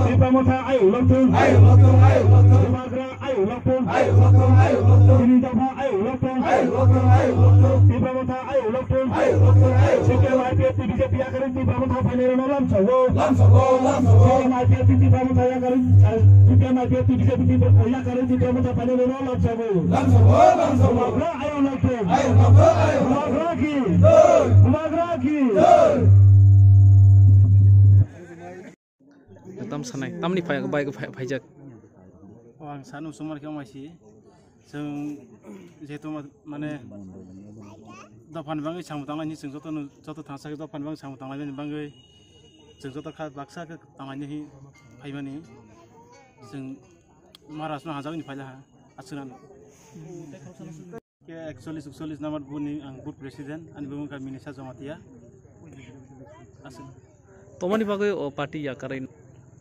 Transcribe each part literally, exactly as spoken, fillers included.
Tipra Motha ayuk lokthung. Ayuk lokthung, ayuk lokthung. Bubagra ayuk lokthung. Ayuk lokthung, ayuk lokthung. Chini dopha ayuk lokthung. Ayuk lokthung, ayuk lokthung. Tipra Motha ayuk lokthung. Ayuk lokthung, ayuk lokthung. C P M I P F T B J P yakarwi Tipra Motha phainairokno lamsao. Lamsao, lamsao. C P M I P F T Tipra Motha yakarwi, C P M I P F T B J P yakarwi Tipra Motha phainairokno lamsao. Lamsao, lamsao. Bubagra ayuk lokthung. Ayuk lokthung, ayuk lokthung. Bubagra ki. Jai. Bubagra ki. Jai. Tam sanai, tamni phai-, bai-, phai-, phaijak. O ang sanu sumar khe omaisi. Chwng jehetu ma-, mane dophani bagwi samung tanglaini chwng joto no, joto thangsa khe dophani bagwi samung tanglaini bagwi chwng joto kha baksa khe tanglaini hi phaimani. Chwng Maharaj no hajagwi ni phailaha. Aswknano. Ke ekchollis, ukchollis number booth ni ang booth president, ani bumung kha Minisa Jamatia. Aswk. Tomani bagwi o party yakarwi?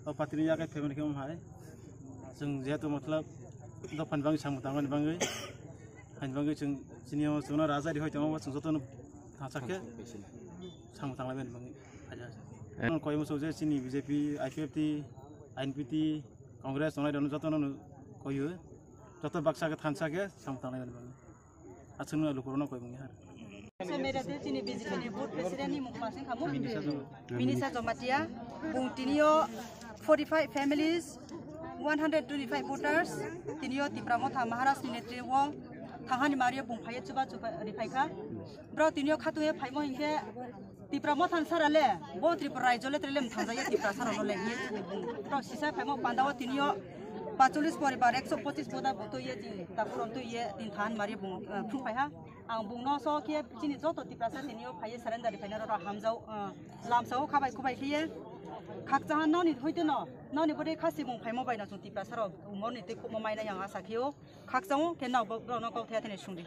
O party ni yakarwi phaimani khe omo hai. Chwng jehetu matlab dophani bagwi samung tangmani bagwi, haini bagwi chwng chini o chwngno raja rihoi tongma chwng jotono thangsa khe samung tanglaimani bagwi. Eh. Ang koi muchung je chini B J P, I P F T, I N P T, Congress tongnai rokno jotono koiyo. Joto baksa khe thansa khe samung tanglaimani bagwi. Aswkno lukurokno koi mungya. Social media te chini B J P ni board president ni mung masing khamu. Minisa Jamatia. Minisa Jamatia. Bung tinio forty-five families, one hundred twenty-five voters, tinio Tipra Motha Maharaj ni netri o thangani mario bung phaiye chuba chuba riphai kha. Bro tinio khatungye phaimo hinkhe Tipra Motha ni sara le, bo Tripura rajyo le trele mthang jaya Tipra sara no le ye. Bro sisa phaimo pandao tinio pachulis poribar ekso pochis boda buto ye tin, takurom tu ye tin than mario bung, eh, phung phai ha. Ang bungno so khe chini joto Tiprasa tini o phaiye surrender phaina rok hamjao, ah, lamsao khabai khubai khe ye khakchang noni hoite no, noni bode khasi bung phaimo bai no chwng Tiprasa rok umor ni tei khukmo mai nai ang asa khe o khakchang o khe nao bo rok no kok thaya thani sungdi.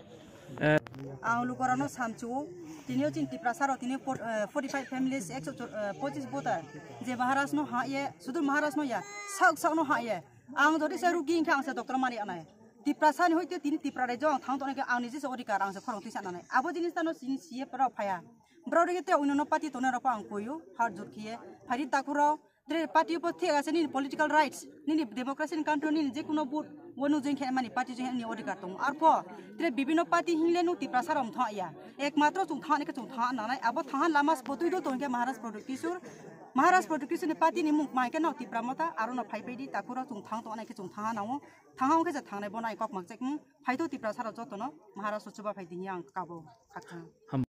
Eh. Ang lukorano samchu tini o chini Tiprasa rok tini por-, eh, forty-five families ekso, eh, pochis voter je Maharaj no ha ye sudu Maharaj no ya sak sak no ha ye ang jodi se rugi khe ang se doctor mari anai. Tiprasa ni hoite tini Tipra raijo ang thang tongnai khe ang niji se odhikar ang se khorang twi sananai. Abo jinis tano chini C F rok phaya. Borok rege te uinono party tongnai rok ang koyo, har jor khiye. Phaidi takhuk rok, tre party po thik ase nini political rights, nini democracy ni country nini je kuno vote, wano jeng khe mani party jeng ni odhikar tongo. Arpho, tre bibino party hingle nu Tiprasa rok thang ya. Ekmatro chung thang ni khe chung thang nanai, abo thang lama botwi do tong khe Maharaj Pradyot Kishore. Maharaj Pradyot Kishore ni party ni mung mai khe no Tipra Motha, aro no phai phaidi takhuk rok chung thang tongnai khe chung thang nango. Thang hong khe je thangnai bono ai kok mak chek, hmm, phaito Tiprasa rok jotono Maharaj o chuba phai dingya ang kabo khakchang.